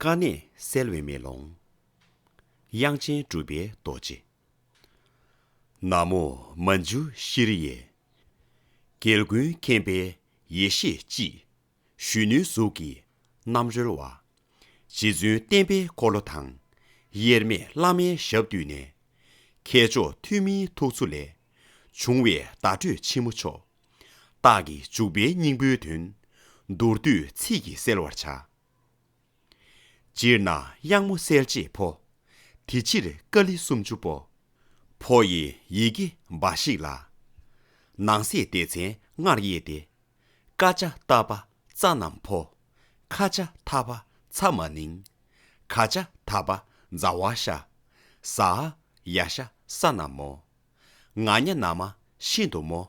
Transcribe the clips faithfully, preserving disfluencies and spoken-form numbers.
དཀའ་གནད་སེལ་བའི་མེ་ལོང་། དབྱངས་ཅན་གྲུབ་པའི་རྡོ་རྗེ། ན་མོ་མཉྫུ་ཤྲཱི་ཡེ། རྒྱལ་ཀུན་མཁྱེན་པའི་ཡེ་ཤེས་སྤྱི། གཞོན་ནུའི་གཟུགས་ཀྱི་རྣམ་རོལ་བ། རྗེ་བཙུན་བསྟན་པའི་འཁོར་ལོ་དང་། དབྱེར་མེད་བླ་མའི་ཞབས་བཏུད་ནས། མཁས་མཆོག་ཐུན་མིན་ཐུགས་མཚོ་ལས། བྱུང་བའི་བརྡ་སྤྲོད་ཆེན་མོ་མཆོག། རྟགས་ཀྱི་འཇུག་པའི་སྙིང་པོའི་དོན། མདོར་བསྡུས་ཚིག་གིས་གསལ་བར་བྱ། སྤྱིར་ན་གཡང་མོ་གསལ་བྱེད་ཕོ། དེ་ཕྱིར་ཀ་ལི་སུམ་ཅུ་པོ། ཕོ་ཡི་ཡི་གེ་འབའ་ཞིག་ལ། ནང་གསེས་སྡེ་ཚན་ལྔར་དབྱེ་སྟེ། ཀ་ཅ་ཏ་པ་ཙ་རྣམས་ཕོ། ཁ་ཅ་ཐ་པ་ཚ་མ་ནིང་། ག་ཅ་ད་པ་ཛ་ཝ་ཤ། ཟ་ཡ་ཤ་ས་རྣམས་མོ། ང་ཉ་ན་མ་ཤིན་ཏུ་མོ།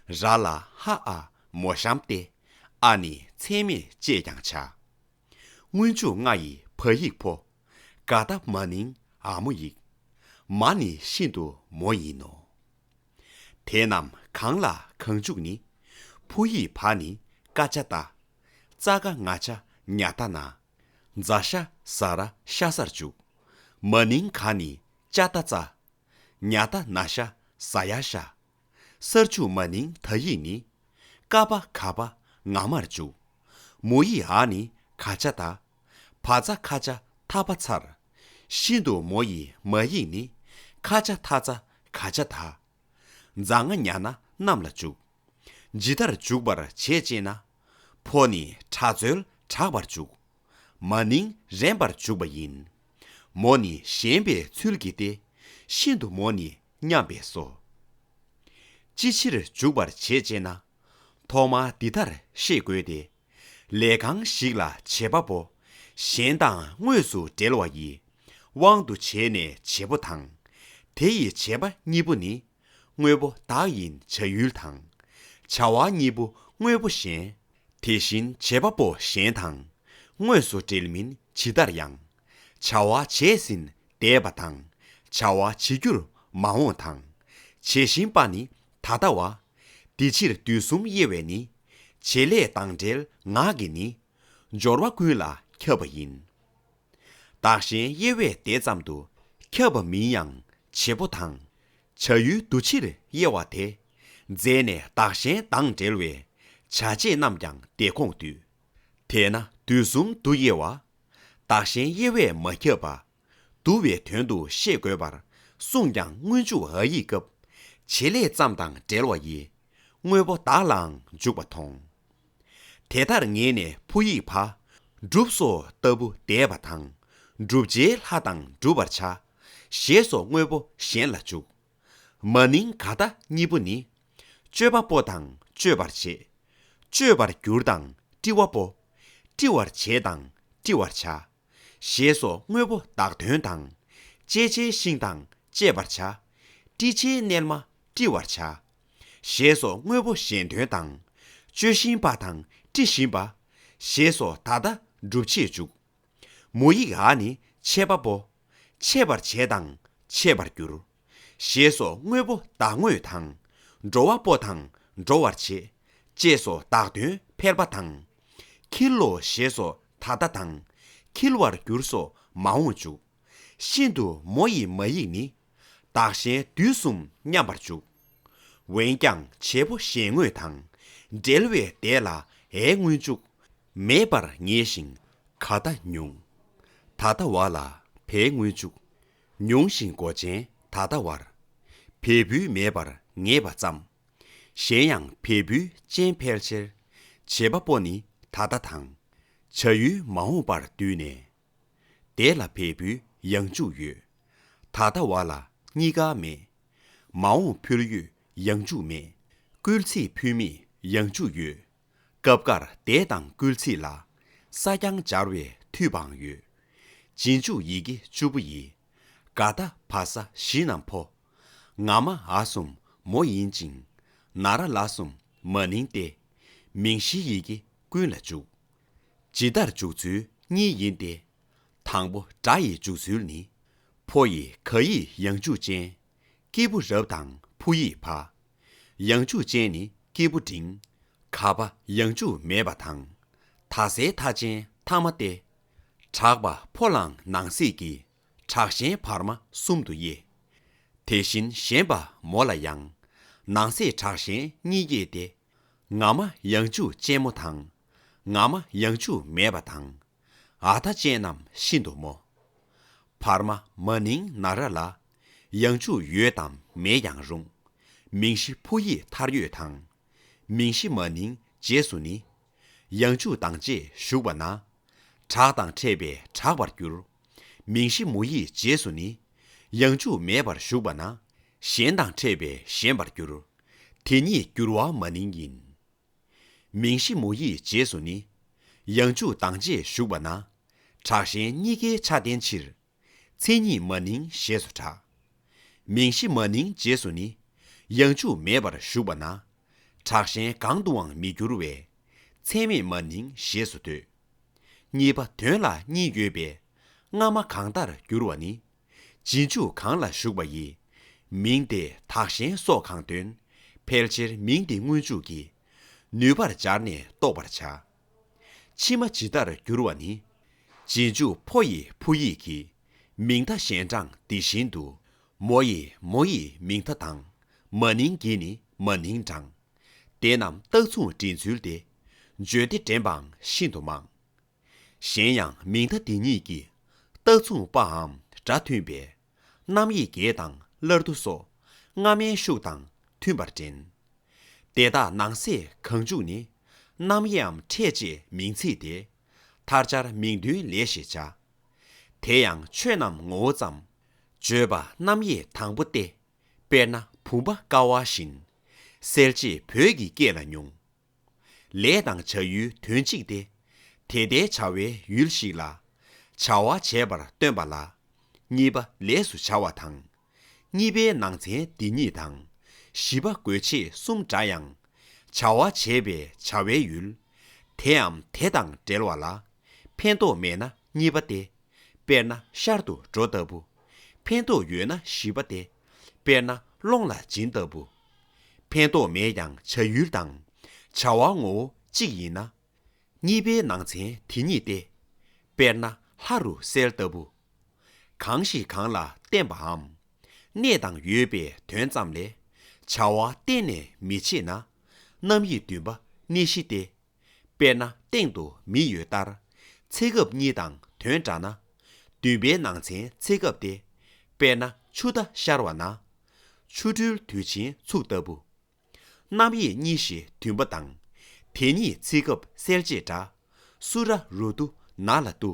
ར་ལ་ཧ་ཨ་མོ་གཤམ་སྟེ། ཨ་ནི་མཚན་མེད་ཅེས་ཀྱང་བྱ། སྔོན་འཇུག་ལྔ་ཡི་བ་ཡིག་ཕོ། ག་ད་མ་ནིང་ཨ་མོ་ཡིག། མ་ནི་ཤིན་ཏུ་མོ་ཡིན་ནོ། དེ་རྣམས་གང་ལ་གང་འཇུག་ནི། ཕོ་ཡིག་བ་ནི་ཀ་ཅ་ཏ། ཙ་ག་ང་ཅ་ཉ་ཏ་ན། ཛ་ཤ་ཟ་ར་ཤ་སར་འཇུག། མ་ནིང་ག་ནི་ཅ་ཏ་ཙ། ཉ་ཏ་ན་ཤ་ཟ་ཡ་ཤ། སར་འཇུག་མ་ནིང་ད་ཡིག་ནི། ཀ་པ་ག་པ་ང་མར་འཇུག། མོ་ཡིག་འ་ནི་ག་ཅ་ད། བ་ཙ་ཁ་ཅ་ཐ་པ་ཚར། ཤིན་ཏུ་མོ་ཡི་མ་ཡིག་ནི། ཁ་ཅ་ཐ་ཙ་ག་ཅ་ད། ཛ་ང་ཉ་ན་རྣམས་ལ་འཇུག། ཇི་ལྟར་འཇུག་པར་བྱེད་ཅེ་ན། ཕོ་ནི་དྲག་འཚོལ་དྲག་པར་འཇུག། མ་ནིང་རན་པར་འཇུག་པ་ཡིན། མོ་ནི་ཞན་པའི་ཚུལ་གྱིས་ཏེ། ཤིན་ཏུ་མོ་ནི་མཉམ་པས་སོ། ཅི་ཕྱིར་འཇུག་པར་བྱེད་ཅེ་ན། ཐོག་མར་འདི་ལྟར་ཤེས་དགོས་ཏེ། ལས་གང་ཞིག་ལ་བྱེད་པ་པོ། གཞན་དང་དངོས་སུ་འབྲེལ་བ་ཡི། དབང་དུ་བྱས་ནས་བྱེད་པོ་དང་། དེ་ཡི་བྱེད་པ་གཉིས་པོ་ནི། དངོས་པོ་བདག་ཡིན་བྱ་ཡུལ་དང་། བྱ་བ་གཉིས་པོ་དངོས་པོ་གཞན། དེ་བཞིན་བྱེད་པ་པོ་གཞན་དང་། དངོས་སུ་འབྲེལ་མིན་ཇི་ལྟར་ཡང་། བྱ་བ་བྱས་ཟིན་འདས་པ་དང་། བྱ་བ་བྱེད་རྒྱུར་མ་འོངས་དང་། བྱེད་བཞིན་པ་ནི་ད་ལྟ་བ། འདི་ཕྱིར་དུས་གསུམ་དབྱེ་བས་ནི། བྱེད་ལས་དང་འབྲེལ་ངག་གིས་ནི། སྦྱོར་བ་ཀུན་ལ་ཁྱབ་པ་ཡིན། བདག་གཞན་དབྱེ་བས་དེ་ཙམ་དུ། ཁྱབ་པ་མིན་ཡང་བྱེད་པོ་དང་། བྱ་ཡུལ་འདུ་ཕྱིར་དབྱེ་བ་དེ། རྫས་ནས་བདག་གཞན་དང་འབྲེལ་བའི། བྱ་བྱེད་རྣམས་ཀྱང་དེ་ཁོངས་འདུས། དེས་ན་དུས་གསུམ་དུ་དབྱེ་བ། བདག་གཞན་དབྱེ་བས་མ་ཁྱབ་པ། བསྡུ་བའི་དོན་དུ་ཤེས་དགོས་པར། གསུངས་ཀྱང་སྔོན་འཇུག་འ་ཡིག་སྐབས། བྱེད་ལས་ཙམ་དང་འབྲེལ་བ་ཡི། དངོས་པོ་བདག་ལའང་འཇུག་པ་མཐོང་། དེ་ལྟར་ངེས་ནས་ཕོ་ཡིག་བ། སྒྲུབ་སོགས་ལྟ་བུ་འདས་པ་དང་། བསྒྲུབ་བྱའི་ལྷ་དང་བསྒྲུབ་པར་བྱ། ཞེས་སོགས་དངོས་པོ་གཞན་ལ་འཇུག། མ་ནིང་ག་ད་གཉིས་པོ་ནི། སྤྱོད་པ་པོ་དང་སྤྱོད་པར་བྱེད། སྤྱོད་པར་འགྱུར་དང་སྤྲི་བ་པོ། སྤྲི་བར་བྱེད་དང་སྤྲི་བར་བྱ། ཞེས་སོགས་དངོས་པོ་བདག་དོན་དང་། བཅད་བྱའི་ཤིང་དང་བཅད་པར་བྱ། སྤྲི་བྱའི་མནལ་མ་སྤྲི་བར་བྱ། ཞེས་སོགས་དངོས་པོ་གཞན་དོན་དང་། སྤྱོད་བཞིན་པ་དང་སྤྲི་བཞིན་པ། ཞེས་སོགས་ད་ལྟ་སྒྲུབ་བྱེད་འཇུག། མོ་ཡིག་འ་ནི་འཆད་པ་པོ། འཆད་པར་བྱེད་དང་འཆད་པར་འགྱུར། ཞེས་སོགས་དངོས་པོ་བདག་དངོས་དང་། འགྲོ་བ་པོ་དང་འགྲོ་བར་བྱེད། ཅེས་སོགས་བདག་དོན་ཕལ་པ་དང་། འཁྱིལ་ལོ་ཞེས་སོགས་ད་ལྟ་དང་། འཁྱིལ་བར་འགྱུར་སོགས་མ་འོངས་འཇུག། ཤིན་ཏུ་མོ་ཡི་མ་ཡིག་ནི། བདག་གཞན་དུས་གསུམ་མཉམ་པར་འཇུག། འོན་ཀྱང་བྱེད་པོ་གཞན་དངོས་དང་། འབྲེལ་བའི་འདས་ལ་འའི་སྔོན་འཇུག། མེད་པར་ངེས་ཤིང་ག་ད་ཉུང་། ད་ལྟ་བ་ལ་བའི་སྔོན་འཇུག། ཉུང་ཞིང་གོ་ཅན་ད་ལྟ་བར། བས་འབུལ་མེད་པར་ངེས་པ་ཙམ། གཞན་ཡང་བས་འབུལ་ཅན་ཕལ་ཆེར། བྱེད་པ་པོ་ནི་ད་ལྟ་དང་། བྱ་ཡུལ་མ་འོངས་པར་བསྡུས་ནས། འདས་ལ་བས་འབུལ་ཡང་འཇུག་ཡོད། ད་ལྟ་བ་ལ་གཉིས་ཀ་མེད། མ་འོངས་ཕུལ་ཡོད་ཡང་འཇུག་མེད། སྐུལ་ཚིག་ཕུལ་མེད་ཡང་འཇུག་ཡོད། སྐབས་འགར་འདས་དང་སྐུལ་ཚིག་ལ། ས་ཀྱང་སྦྱར་བའི་མཐུ་བའང་ཡོད། རྗེས་འཇུག་ཡི་གེ་བཅུ་པོ་ཡི། ག་ད་བ་ས་བཞི་རྣམས་ཕོ། ང་མ་འ་གསུམ་མོ་ཡིན་ཅིང་། ན་ར་ལ་གསུམ་མ་ནིང་སྟེ། མིང་གཞིའི་ཡི་གེ་ཀུན་ལ་འཇུག། ཇི་ལྟར་འཇུག་ཚུལ་གཉིས་ཡིན་ཏེ། དང་པོ་སྒྲ་ཡི་འཇུག་ཚུལ་ནི། ཕོ་ཡི་ག་ཡིག་ཡང་འཇུག་ཅན། སྐྱེས་བུ་རབ་དང་ཕོ་ཡིག་བ། ཡང་འཇུག་ཅན་ནི་སྐྱེས་བུ་འབྲིང་། ག་བ་ཡང་འཇུག་མེད་པ་དང་། ད་སའི་མཐའ་ཅན་ཐ་མ་སྟེ། གྲགས་པ་ཕོ་ལའང་ནང་གསེས་ཀྱི། དྲག་ཞན་བར་མ་གསུམ་དུ་དབྱེ། དེ་བཞིན་ཞན་པ་མོ་ལ་ཡང་། ནང་གསེས་དྲག་ཞན་གཉིས་དབྱེ་སྟེ། ང་མ་ཡང་འཇུག་ཅན་མོ་དང་། ང་མ་ཡང་འཇུག་མེད་པ་དང་། འ་ད་ཅན་རྣམས་ཤིན་ཏུ་མོ། བར་མ་མ་ནིང་ན་ར་ལ། ཡང་འཇུག་ཡོད་དམ་མེད་ཀྱང་རུང་། མིང་གཞི་ཕོ་ཡིག་མཐར་ཡོད་དང་། མིང་གཞི་མ་ནིང་རྗེས་སུ་ནི། ཡང་འཇུག་དང་བཅས་ཞུགས་པ་ན། དྲག་དང་ཕྲད་པས་དྲག་པར་འགྱུར། མིང་གཞི་མོ་ཡིག་རྗེས་སུ་ནི། ཡང་འཇུག་མེད་པར་ཞུགས་པ་ན། ཞན་དང་ཕྲད་པས་ཞན་པར་འགྱུར། དེ་ཉིད་འགྱུར་བ་མ་ནིང་ཡིན། མིང་གཞི་མོ་ཡིག་རྗེས་སུ་ནི། ཡང་འཇུག་དང་བཅས་ཞུགས་པ་ན། དྲག་ཞན་གཉིས་ཀའི་ཆ་བསྟན་ཕྱིར། མཚན་ཉིད་མ་ནིང་ཞེས་སུ་གྲགས། མིང་གཞི་མ་ནིང་རྗེས་སུ་ནི། ཡང་འཇུག་མེད་པར་ཞུགས་པ་ན། དྲག་ཞན་གང་དུའང་མི་འགྱུར་བས། མཚན་མེད་མ་ནིང་ཞེས་སུ་འདོད། གཉིས་པ་དོན་ལ་གཉིས་ཡོད་པས། སྔ་མ་གང་ལྟར་འགྱུར་བ་ནི། རྗེས་འཇུག་གང་ལ་ཞུགས་པ་ཡི། མིང་དེ་དག་གཞན་སོགས་གང་དོན། ཕལ་ཆེར་མིང་དེ་སྔོན་འཇུག་གི། ནུས་པར་སྦྱར་ནས་རྟོགས་པར་བྱ། ཕྱི་མ་ཇི་ལྟར་འགྱུར་བ་ནི། རྗེས་འཇུག་ཕོ་ཡི་ཕོ་ཡིག་གི། མིང་མཐའ་གཞན་དྲང་འདི་བཞིན་དུ། མོ་ཡི་མོ་ཡི་མིང་མཐའ་དང་། མ་ནིང་གི་ནི་མ་ནིང་དྲང་། དེ་རྣམས་རྟགས་མཚུངས་འདྲེན་ཚུལ་ཏེ། བརྗོད་དེ་འདྲེན་པའང་ཤིན་ཏུ་མང་། གཞན་ཡང་མིང་མཐའ་འདི་ཉིད་ཀྱི། རྟགས་མཚུངས་པའམ་སྒྲ་མཐུན་པའི། རྣམ་དབྱེ་བརྒྱད་དང་སླར་བསྡུ་སོགས། སྔ་མའི་ཤུགས་དང་མཐུན་པར་འདྲེན། དེ་དག་ནང་གསེས་གང་འཇུག་ནི། རྣམ་དབྱེའམ་ཕྲད་ཅེས་མིང་ཚིག་སྟེ། མཐར་སྦྱར་མིང་དོན་ལས་ཞེས་བྱ། དེ་ཡང་ཆོས་རྣམས་ངོ་བོ་ཙམ། བརྗོད་པ་རྣམ་དབྱེ་དང་པོ་སྟེ། དཔེར་ན་བུམ་པ་ཀ་བ་བཞིན། གསལ་བྱེད་བོད་ཀྱི་སྐད་ལ་ཉུང་། ལས་དང་བྱ་ཡུལ་དོན་གཅིག་སྟེ། དེ་ལྟའི་བྱ་བའི་ཡུལ་ཞིག་ལ། བྱ་བ་བྱས་པར་སྟོན་པ་ལ། གཉིས་པ་ལས་སུ་བྱ་བ་དང་། གཉིས་པའི་ནང་ཚན་འདི་ཉིད་དང་། བཞི་པ་དགོས་ཆེད་གསུམ་འདྲ་ཡང་། བྱ་བ་བྱས་པའི་བྱ་བའི་ཡུལ། དེའམ་དེ་དང་འབྲེལ་བ་ལ། ཕན་འདོགས་མེད་ན་གཉིས་པ་སྟེ། དཔེར་ན་ཤར་དུ་འགྲོ་ལྟ་བུ། ཕན་འདོགས་ཡོད་ན་བཞི་པ་སྟེ། དཔེར་ན་སློང་ལ་སྦྱིན་ལྟ་བུ། ཕན་འདོགས་མེད་ཀྱང་བྱ་ཡུལ་དང་། བྱ་བ་ངོ་བོ་གཅིག་ཡིན་ན། གཉིས་པའི་ནང་ཚན་དེ་ཉིད་སྟེ། དཔེར་ན་ལྷ་རུ་གསལ་ལྟ་བུ། གང་ཞིག་གང་ལ་བརྟེན་པའམ། གནས་དང་ཡོད་པའི་དོན་ཙམ་ལས། བྱ་བ་གཏན་ནས་མི་བྱེད་ན། རྣམ་དབྱེ་བདུན་པ་གནས་གཞི་སྟེ། དཔེར་ན་སྟེང་དུ་མི་ཡོད་ལྟར། ཚེ་སྐབས་གཉིས་དང་དོན་འདྲ་ན། བདུན་པའི་ནང་ཚན་ཚེ་སྐབས་ཏེ། དཔེར་ན་ཆུ་ཟླ་ཤར་བ་ན། ཆུ་སྦྲུལ་དུས་ཆེན་ཚུགས་ལྟ་བུ། རྣམ་དབྱེ་གཉིས་ཞེས་བདུན་པ་དང་། དེ་ཉིད་ཚེ་སྐབས་གསལ་བྱེད་འདྲ། སུ་ར་རུ་དུ་ན་ལ་ཏུ།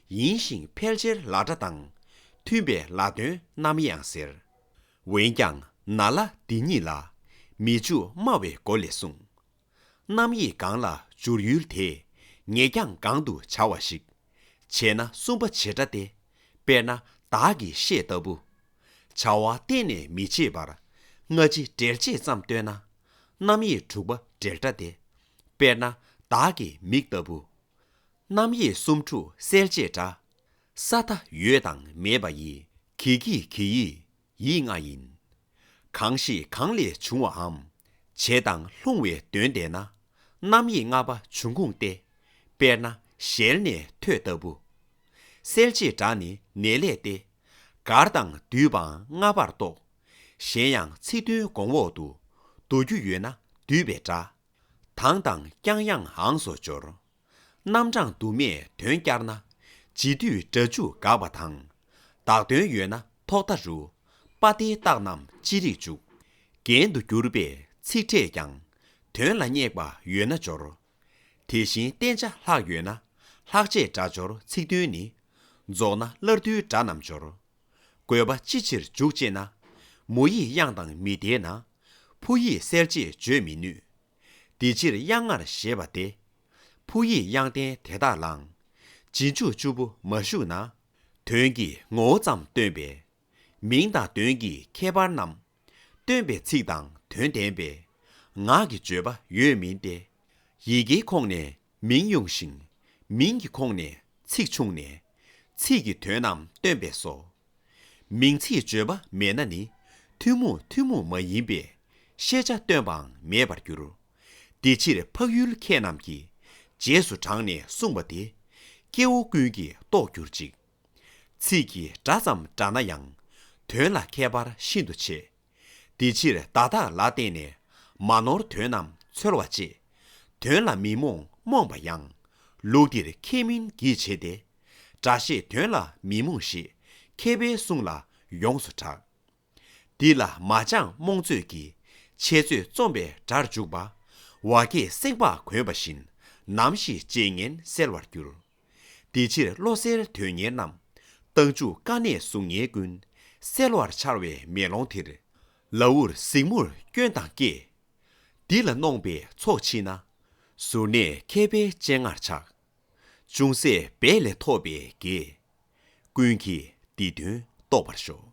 ཡིན་ཞིང་ཕལ་ཆེར་ལ་སྒྲ་དང་། མཐུན་པའི་ལ་དོན་རྣམ་དབྱེའང་ཟེར། འོན་ཀྱང་ན་ལ་འདི་ཉིད་ལ། མི་འཇུག་སྨྲ་བའི་སྒོ་ལས་གསུངས། རྣམ་དབྱེ་གང་ལ་འཇུག་ཡུལ་དེ། ངེས་ཀྱང་གང་དུ་བྱ་བ་ཞིག། བྱས་ན་གསུམ་པ་བྱེད་སྒྲ་སྟེ། དཔེར་ན་བདག་གིས་ཤེས་ལྟ་བུ། བྱ་བ་གཏན་ནས་མི་བྱེད་པར། སྔ་ཕྱི་འབྲེལ་བྱེད་ཙམ་སྟོན་ན། རྣམ་དབྱེ་དྲུག་པ་འབྲེལ་སྒྲ་སྟེ། དཔེར་ན་བདག་གི་མིག་ལྟ་བུ། རྣམ་དབྱེ་སུམ་ཅུ་གསལ་བྱེད་འདྲ། ས་མཐའ་ཡོད་དང་མེད་པ་ཡི། གི་གིས་གི་ཡིས་ཡིད་ལྔ་ཡིན། གང་ཞིག་གང་ལས་བྱུང་བའམ། བྱེད་དང་ལྷུང་བའི་དོན་དེས་ན། རྣམ་དབྱེ་ལྔ་པ་འབྱུང་ཁུངས་ཏེ། དཔེར་ན་ཞལ་ནས་ཐོས་ལྟ་བུ། གསལ་བྱེད་སྒྲ་ནི་ནས་ལས་ཏེ། གར་དང་བསྡུས་པའང་ལྔ་པར་གཏོགས། གཞན་ཡང་ཚིག་དོན་གོང་འོག་ཏུ། བསྡུ་རྒྱུ་ཡོད་ན་བསྡུས་པའི་སྒྲ། དང་དང་ཀྱང་ཡང་འང་སོགས་སྦྱོར། རྣམ་གྲངས་དུ་མས་དོན་བསྐྱར་ན། རྗེས་ཟློས་སྒྲ་འཇུག་དགག་པ་དང་། བདག་དོན་ཡོད་ན་ཐོག་མཐའ་རུ། པ་སྟེ་རྟགས་རྣམས་ཅི་རིགས་འཇུག་རྒྱན་དུ་གྱུར་པའི་ཚིག་ཕྲད་ཀྱང་། དོན་ལ་སྙེག་པ་ཡོད་ན་སྦྱོར། དེ་བཞིན་བསྟན་བྱ་ལྷག་ཡོད་ན། ལྷག་བཅས་སྒྲ་སྦྱོར་ཚིག་དོན་ནི། རྫོགས་ན་སླར་བསྡུའི་སྒྲ་རྣམས་སྦྱོར། དགོས་པ་ཅི་ཕྱིར་འཇུག་ཅེ་ན། མོ་ཡིག་དབྱངས་དང་མི་ལྡན་ན། ཕོ་ཡིག་གསལ་བྱེད་བརྗོད་མི་ནུས། འདི་ཕྱིར་དབྱངས་སྔར་ཞེས་པ་སྟེ། ཕོ་ཡིག་དབྱངས་ལྡན་དེ་དག་ལའང་། རྗེས་འཇུག་བཅུ་པོ་མ་ཞུགས་ན། དོན་གྱི་ངོ་བོ་ཙམ་སྟོན་པས། མིང་དང་དོན་གྱི་ཁྱད་པར་རྣམས། སྟོན་པའི་ཚིག་དང་དོན་ལྡན་པས། ངག་གི་བརྗོད་པ་ཡོད་མིན་ཏེ། ཡི་གེའི་ཁོངས་ནས་མིང་དབྱུང་ཞིང་། མིང་གི་ཁོངས་ནས་ཚིག་ཕྱུང་ནས། ཚིག་གི་དོན་རྣམས་སྟོན་པས་སོ། མིང་ཚིག་བརྗོད་པ་མེད་ན་ནི། ཐུན་མོང་ཐུན་མོང་མ་ཡིན་པས། ཤེས་བྱ་སྟོན་པའང་མེད་པར་འགྱུར། དེ་ཕྱིར་འཕགས་ཡུལ་མཁས་རྣམས་ཀྱིས། རྗེས་སུ་འབྲངས་ནས་གསུངས་པ་དེ། སྐྱེ་བོ་ཀུན་གྱིས་རྟོགས་གྱུར་ཅིག། ཚིག་གི་སྒྲ་ཙམ་འདྲ་ན་ཡང་། དོན་ལ་ཁྱད་པར་ཤིན་ཏུ་ཆེ། དེ་ཕྱིར་བརྡ་དག་ལ་བརྟེན་ནས། མ་ནོར་དོན་རྣམས་འཚོལ་བ་གཅེས། དོན་ལ་མི་རྨོངས་རྨོངས་པ་ཡང་། ལུགས་འདིར་ཁས་མིན་གྱིས་བྱེད་དེ། སྒྲ་བཤད་དོན་ལ་མི་རྨོངས་ཤིག། མཁས་པའི་གསུང་ལ་ཡོངས་སུ་གྲགས། འདི་ལ་མ་སྦྱངས་རྨོངས་ཚོད་ཀྱིས། འཆད་རྩོད་རྩོམ་པའི་སྒྲར་འཇུག་པ། བ་སྐད་སེང་ལྤགས་གོན་པ་བཞིན། ནམ་ཞིག་བརྗེད་ངན་སེལ་བར་འགྱུར། དེ་ཕྱིར་བློ་གསལ་དོན་གཉེར་རྣམས། རྟགས་འཇུག་དཀའ་གནད་གཟུགས་བརྙན་ཀུན། སེལ་བར་འཆར་བའི་མེ་ལོང་དེར། ལ་འུར་གཟིགས་མོར་སྐྱོན་དང་སྐྱེ། འདི་ལ་གནོང་བའི་ཚོགས་མཆིས་ན། གཟུར་གནས་མཁས་པའི་སྤྱན་སྔར་ཆགས། ཅུང་ཟད་འབད་ལས་ཐོབ་པའི་དགེ། ཀུན་གྱིས་འདི་དོན་རྟོགས་པར་ཤོག།